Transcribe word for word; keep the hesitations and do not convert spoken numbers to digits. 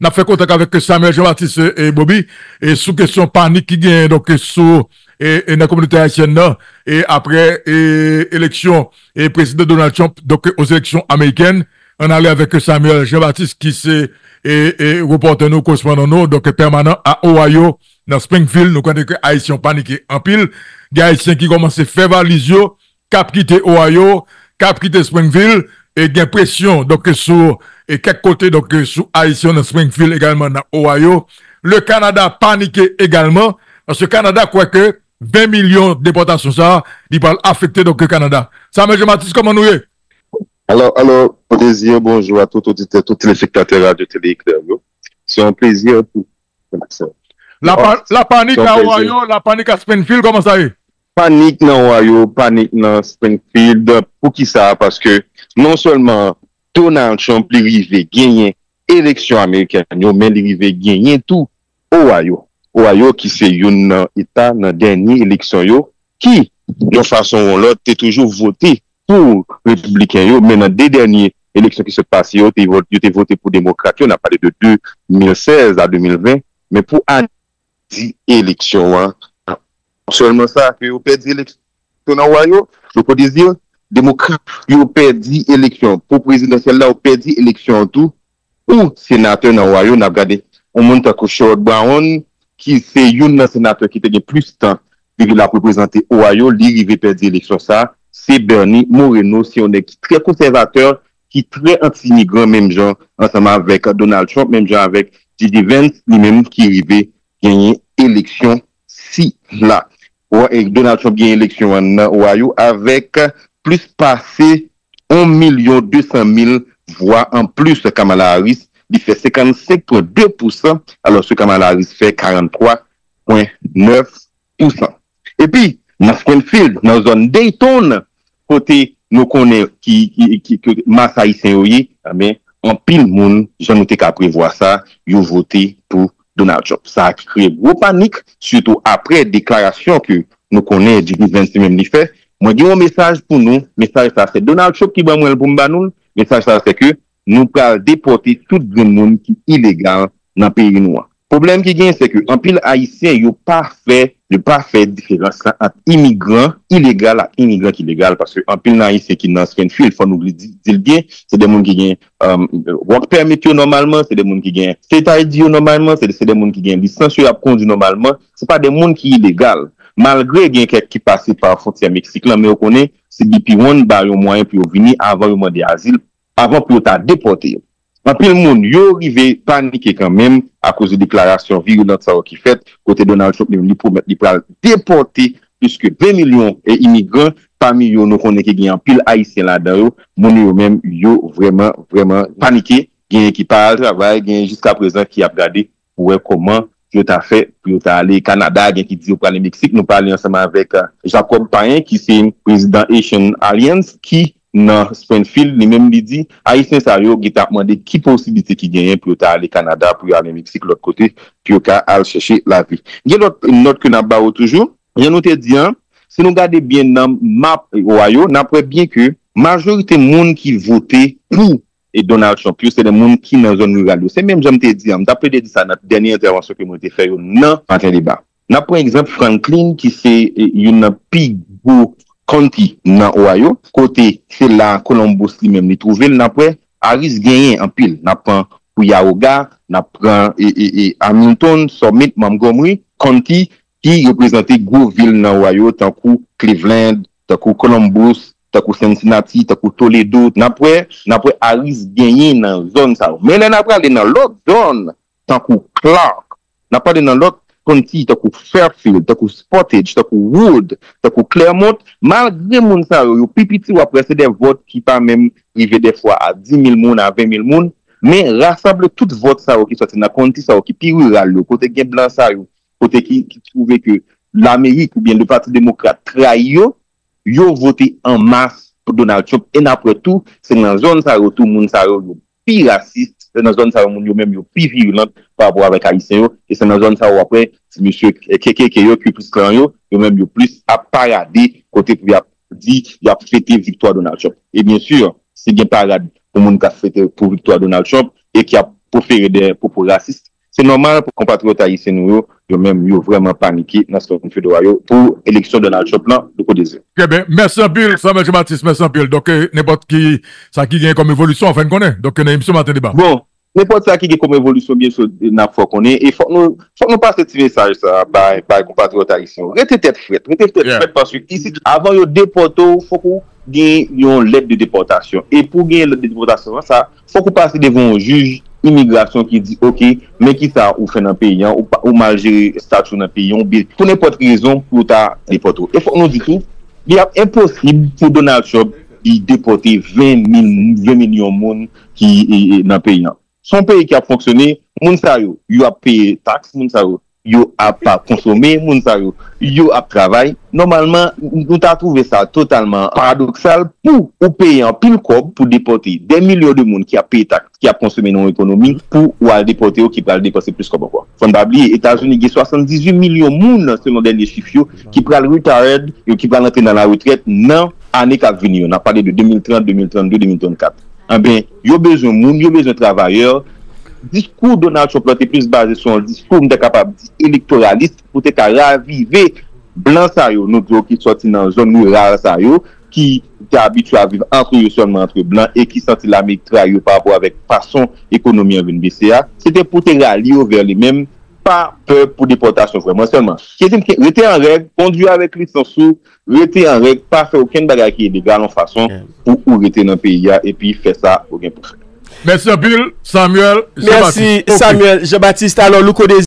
N ap fè kontak avèk Samuel Jean-Baptiste, e, Bobby, e, sou kesyon panik ki genyen, donk, sou, e, e, nan kominote ayisyèn nan, e, apre, e, eleksyon, e, prezidan Donald Trump, donk, aux élections américaines. Ann ale avèk Samuel Jean-Baptiste, ki se, e, e, repòtè nou, korespondan nou, donk, pèmanan a Ohio, nan Springfield. Nou konnen ke Ayisyen yo panike anpil. Gen Ayisyen ki kòmanse fè valiz yo, k ap kite Ohio, k ap kite Springfield, e gen presyon, donk, sou, e kèk kote, donk, sou Ayisyen nan Springfield egalman nan Ohio. Le Canada panike egalman, paske Kanada kwè ke ven milyon depòtasyon sa a, li pral afekte, donk, Kanada. Samuel Jean-Baptiste, kòman nou ye? Alò, alò, Désir, bonjou a tout oditè, tout telespektatè Radyo Tele Eklè yo. Se yon plezi pou La, pa, la panik a Ohio, la panik a Springfield, kòman sa ye? Panik nan Ohio, panik nan Springfield. Poukisa? Paske non sèlman Donald Trump li rive genyen eleksyon amerikèn yo, men li rive genyen tou Ohio. Ohio ki se youn nan eta nan dènye eleksyon yo, ki, yon fason ou yon lòt, te toujou vote pou repibliken yo, men nan de dènye eleksyon ki sot pase yo, te, yo te vote pou demokrat yo, n ap pale de de mil sèz a de mil ven, men pou a di eleksyon an. Non sèlman sa, ke yo pèdi eleksyon nan Ohio, yo pwodizye, demokrat yo pèdi eleksyon. Pou prezidansyèl la, yo pèdi eleksyon an tou. Pou senatè nan Ohio, n ap gade yon moun tankou Sherrod Brown, ki se youn nan senatè ki te gen plis tan li te ap reprezante Ohio, li rive pèdi eleksyon sa. Se Bernie Moreno, se yon nèg ki trè konsèvatè, ki trè anti-imigran, menm jan ansanm avèk Donald Trump, menm jan avèk J D Vance, li menm ki rive genyen eleksyon sila. Donald Trump genyen eleksyon an nan Ohio avèk plis pase yon milyon de san mil vwa anplis Kamala Harris. Li fè senkannsenk pwen de pousan, alòske Kamala Harris fè karanntwa pwen nèf pousan. Epi, nan Springfield, nan zòn Dayton, kote nou konnen ki, ki, ki, ki mas Ayisyen yo ye, enben, anpil moun, jan nou te ka prevwa sa, yo vote pou Donald Trump. Sa a ki kreye gwo panik, sitou apre deklarasyon ke nou konnen J D Vance li menm li fè. Mwen gen yon mesaj pou nou, mesaj sa se Donald Trump ki ban mwen l pou m ba nou l, mesaj sa se ke nou pral depòte tout grenn moun ki ilegal nan peyi nou an. Pwoblèm ki genyen se ke anpil Ayisyen yo pa fè, yo pa fè diferans la ant imigran ilegal ak imigran ki legal, paske anpil nan Ayisyen ki nan Springfield, fò nou di, di l byen, se de moun ki gen work permit yo nòmalman, se de moun ki gen state I D yo nòmalman, se de moun ki gen lisans yo y ap kondi nòmalman, se pa de moun ki ilegal. Malgre gen kèk ki pase pa fwontyè Meksik lan, men yo konnen C B P One ba yo mwayen pou yo vini avan yo mande azil, avan pou yo ta depòte yo. Anpil moun yo rive panike kanmenm akoz de deklarasyon viyolan sa yo ki fèt, kote Donald Trump li menm li pwomèt li pral depòte plis ke ven milyon imigran, pami yo nou konnen ke gen anpil Ayisyen ladan yo. Moun yo menm yo vrèman, vrèman panike. Genyen ki pa al travay, genyen jiskaprezan ki ap gade pou wè kòman pou yo ta fè pou yo ta ale Kanada, gen ki di yo prale Meksik. Nou pale ansanm avèk Jacob Payen ki se prezidan Asian Alliance ki nan Springfield, li menm li di Ayisyen sa yo gentan ap mande ki posiblite ki genyen pou yo ta ale Kanada, pou yo ale Meksik, lòt kote, pou yo ka al chèche lavi. Gen lòt nòt ke n ap ba ou toujou. Jan nou te di an, si nou gade byen nan map Ohio, n ap wè byen ke majorite moun ki vote pou e Donald Trump yo, se de moun ki nan zòn riral yo. Se menm jan m te di an, m t ap plede di sa nan dènye entèvansyon ke mwen te fè yo nan Maten Deba. N ap pran egzanp Franklin, ki se youn nan pi gwo county nan Ohio, kote se la Columbus li menm li twouve l. N ap wè Harris genyen anpil. N ap pran Cuyahoga, n ap pran e, e, e Hamilton, Summit, Montgomery County, ki reprezante gwo vil nan Ohio, tankou Cleveland, tankou Columbus, tankou Cincinnati, tankou Toledo. N ap wè, n ap wè Harris genyen nan zòn sa yo. Men lè n ap prale nan lòt zòn, tankou Clark, n ap prale nan lòt county, tankou Fairfield, tankou Portage, tankou Wood, tankou Clermont, malgre moun sa yo, yo pi piti, w ap wè se de vòt ki pa menm rive dèfwa a di mil moun, a ven mil moun, men rasanble tout vòt sa yo ki sòti nan county sa yo ki pi riral yo, kote gen blan sa yo, kote ki, ki twouve ke Lamerik oubyen le Pati Demokrat trayi yo, yo vote an mas pou Donald Trump. E n ap wè tou, se nan zòn sa yo tou, moun sa yo, yo pi rasis, se nan zòn sa yo, moun yo menm yo pi viyolan pa rapò avèk Ayisyen yo, e se nan zòn sa yo w ap wè ti mesye K K K yo, Ku Klux Klan yo, yo menm yo plis ap parade kote pou y ap di y ap fete viktwa Donald Trump. E byen si, si gen parad pou moun k ap fete pou viktwa Donald Trump e k ap pwofere de pwopo rasis. Se nòmal pou konpatriyòt ayisyen nou yo, yo menm, yo vrèman panike nan San Pedro a yo pou eleksyon Donald Trump lan, Louko Désir. Trè byen. Mèsi anpil, Samuel Jean-Baptiste, mèsi anpil. Donk, eh, nenpòt ki, sa ki gen kòm evolisyon, fè n konnen. Donk, nan emisyon Maten Deba. Bon, nenpòt sa ki gen kòm evolisyon, byen si, n ap fè w konnen. E fòk nou, fòk nou pase ti mesaj sa a bay, bay konpatriyòt ayisyen yo. Rete tèt frèt, rete tèt frèt, paske isit, avan yo depòte w, fòk ou gen yon lèt de depòtasyon. E pou gen lèt de depòtasyon sa, fòk ou pase devan yon jij imigrasyon ki di, oke, men kisa ou fè nan peyi an, ou, pa- ou mal jere estati w nan peyi an, oubyen pou nenpòt rezon pou yo ta depòte w. E fòk nou di tou, li ap enposib pou Donald Trump li depòte ven mil, ven milyon moun ki e, e, nan peyi an. Se yon peyi ki ap fonksyone, moun sa yo, yo ap peye taks, moun sa yo, yo ap konsome, moun sa yo, yo ap travay. Nòmalman, nou ta twouve sa totalman paradoksal pou ou peye anpil kòb pou depòte dè milyon de moun ki ap peye taks, ki ap konsome nan yon ekonomi, pou ou al depòte yo ki pral depanse plis kòb ankò. Fò n pa bliye, Etazini gen swasanndizuit milyon moun, selon dènye chif yo, ki pral retired, yo ki pral antre nan laretrèt nan ane k ap vini yo. N ap pale de de mil trant, de mil trannde, de mil trannkat. Anben, yo bezwen moun, yo bezwen travayè. Diskou Donald Trump lan te plis baze sou yon diskou, m ta kapab di, elektoralis, pou te ka ravive blan sa yo, nou di yo ki sòti nan zòn riral sa yo, ki te abitye a viv antre yo sèlman, antre blan, e ki santi lame tra yo pa rapò avèk fason ekonomi an vin bese a. Se te pou te ralye yo vè li menm, pa pè pou depòtasyon vrèman sèlman. Kèsyon ke rete an règ, kondwi avèk lisans ou, rete an règ, pa fè okenn bagay ki ilegal yon fason pou ou rete nan peyi a, epi fè sa ou gen pou fè. Mèsi anpil, Samuel Jean-Baptiste. Mèsi, Samuel Jean-Baptiste. Alò, Louko Désir.